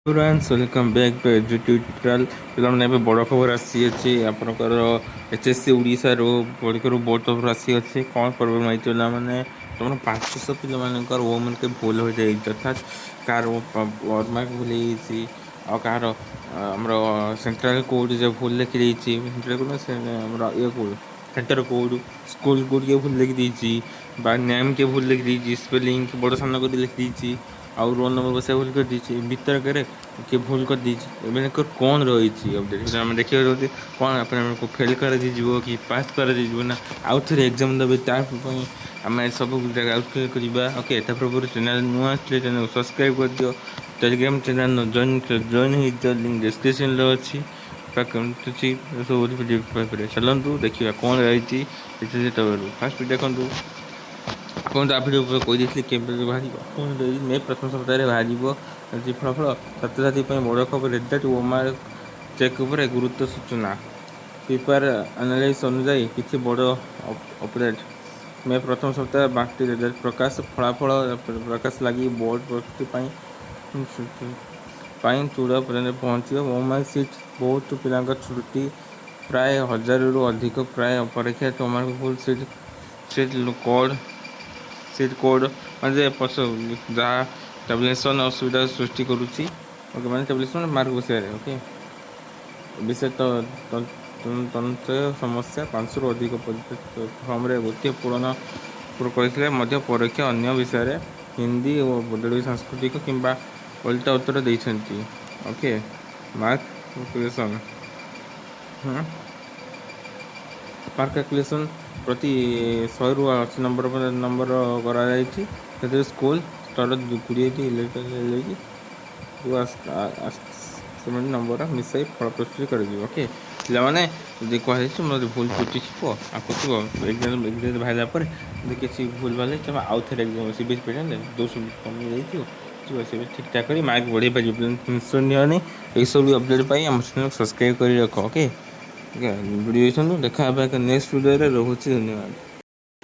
Friends, welcome back to Edu Tutorial. ପିଲାମାନେ, ଏବେ ବଡ଼ ଖବର ଆସିଅଛି। ଆପଣଙ୍କର HSC ଓଡ଼ିଶାରୁ ପରୀକ୍ଷାରୁ ବୋର୍ଡ଼ ତରଫରୁ ଆସିଅଛି। କ'ଣ ପ୍ରୋବ୍ଲେମ୍ ହେଇଛି ପିଲାମାନେ? ତୁମର 500 ପିଲାମାନଙ୍କର ଓଏମଆର୍‌କେ ଭୁଲ ହୋଇଯାଇଛି। ଅର୍ଥାତ୍ କାହାର ମାର୍କ ଭୁଲ ହେଇଯାଇଛି ଆଉ କାହାର ଆମର ସେଣ୍ଟ୍ରାଲ କୋଡ଼ ଯେ ଭୁଲ ଲେଖିଦେଇଛି। ସେଣ୍ଟ୍ରାଲ କୋଡ଼, ଆମର ଇଏ code, centre code, school code କିଏ ଭୁଲ ଲେଖିଦେଇଛି ବା ନେମ୍ କିଏ ଭୁଲ ଲେଖିଦେଇଛି, ସ୍ପେଲିଂ ବଡ଼ ସାନ କରି ଲେଖିଦେଇଛି ଆଉ ରୋଲ୍ ନମ୍ବର ବସାଇ ଭୁଲ କରିଦେଇଛି, ବିତର୍କରେ କିଏ ଭୁଲ କରିଦେଇଛି। ଏମାନଙ୍କର କ'ଣ ରହିଛି ଅପଡ଼େଟ୍ ଆମେ ଦେଖିବାକୁ ଯାଉଛେ। କ'ଣ ଆପଣମାନଙ୍କୁ ଫେଲ୍ କରାଯାଇଯିବ କି ପାସ୍ କରାଯାଇଯିବ ନା ଆଉ ଥରେ ଏକ୍ଜାମ୍ ଦେବେ, ତା ପାଇଁ ଆମେ ସବୁ କ୍ଲିୟର୍ କରିବା। ଓକେ, ତା ପୂର୍ବରୁ ଚ୍ୟାନେଲ୍ ନୂଆ ଆସିଲେ ଚ୍ୟାନେଲ୍ ସବସ୍କ୍ରାଇବ୍ କରିଦିଅ। ଟେଲିଗ୍ରାମ ଚ୍ୟାନେଲ୍ ଜଏନ୍ ହେଇଯାଅ, ଲିଙ୍କ୍ ଡିସ୍କ୍ରିପ୍ସନ୍ରେ ଅଛି। ସବୁ ପାଇପାରିବେ। ଚାଲନ୍ତୁ ଦେଖିବା କ'ଣ ରହିଛି ଏଚ୍ ଫାଷ୍ଟ ଦେଖନ୍ତୁ। ଆପଣ ତ ଭିଡ଼ିଓ ଉପରେ କହିଦେଇଥିଲି କେବେ ବାହାରିବ। କ'ଣ ରହିଛି? ମେ ପ୍ରଥମ ସପ୍ତାହରେ ବାହାରିବ ଆଜି ଫଳାଫଳ। ଛାତ୍ରଛାତ୍ରୀ ପାଇଁ ବଡ଼ ଖବର। ରେଜଲ୍ଟ ଓଏମଆର୍ ଚେକ୍ ଉପରେ ଗୁରୁତ୍ୱ ସୂଚନା। ପେପର ଆନାଲିସିସ୍ ଅନୁଯାୟୀ କିଛି ବଡ଼ ଅପଡ଼େଟ୍। ମେ ପ୍ରଥମ ସପ୍ତାହ ବାକି ରେଜଲ୍ଟ ପ୍ରକାଶ। ଫଳାଫଳ ପ୍ରକାଶ ଲାଗି ବୋର୍ଡ଼ ପ୍ରସ୍ତୁତି ପାଇଁ ଚୂଡ଼ା ପର୍ଯ୍ୟନ୍ତ ପହଞ୍ଚିବ। ଓଏମଆର୍ ସିଟ୍ ବହୁତ ପିଲାଙ୍କ ତ୍ରୁଟି, ପ୍ରାୟ 1000ରୁ ଅଧିକ ପ୍ରାୟ ପରୀକ୍ଷା ଓଏମଆର୍ ଭୁଲ, ସିଟ୍ କୋଡ଼ ମାନେ ପଛ ଯାହା ଟାବୁଲେସନ୍ ଅସୁବିଧା ସୃଷ୍ଟି କରୁଛି। ଓକେ, ମାନେ ଟାବୁଲେସନ୍ ମାର୍କ ବସାଇବାରେ। ଓକେ, ବିଶେଷ ତନ୍ତ୍ର ସମସ୍ୟା। 500ରୁ ଅଧିକ ଫର୍ମରେ ଗୋଟିଏ ପୂରଣ କରିଥିଲେ ମଧ୍ୟ ପରୀକ୍ଷା ଅନ୍ୟ ବିଷୟରେ ହିନ୍ଦୀ ଓ ବଦଳି ସାଂସ୍କୃତିକ କିମ୍ବା ଓଲଟା ଉତ୍ତର ଦେଇଛନ୍ତି। Okay, mark calculation ପ୍ରତି 100ରୁ 80 ନମ୍ବର କରାଯାଇଛି। ସେଥିରେ ସ୍କୁଲ ସ୍ତର 20ଟି ଇଲେକ୍ଟ୍ରିକ୍ ସେମାନେ ନମ୍ବର ମିଶାଇ ଫଳ ପ୍ରସ୍ତୁତି କରାଯିବ। ଓକେ ପିଲାମାନେ, ଯଦି କୁହାଯାଇଛି ମୋର ଭୁଲ ତ୍ରୁଟି ଥିବ ଆଉ ଥିବ, ଏକ୍ଜାମ୍ ଏକ୍ଜାମ୍ ବାହାରିଲା ପରେ ଯଦି କିଛି ଭୁଲ ଭାଲ ତମେ ଆଉ ଥରେ ଏକ୍ଜାମ୍ CBSE pattern ଦୋଷ କମି ଯାଇଥିବ ସେ ଠିକ୍ ଠାକ୍ କରି ମାର୍କ ବଢ଼େଇ ପାରିବ। ଟେନସନ୍ ନିଅନି। ଏଇସବୁ ଅପଡ଼େଟ୍ ପାଇଁ ଆମ ଚ୍ୟାନେଲ୍ ସବସ୍କ୍ରାଇବ୍ କରି ରଖ। ଓକେ, ଭିଡ଼ିଓ ଦେଖନ୍ତୁ। ଦେଖା ହେବା ଏକ ନେକ୍ସଟ ଭିଡ଼ିଓରେ। ରହୁଛି, ଧନ୍ୟବାଦ।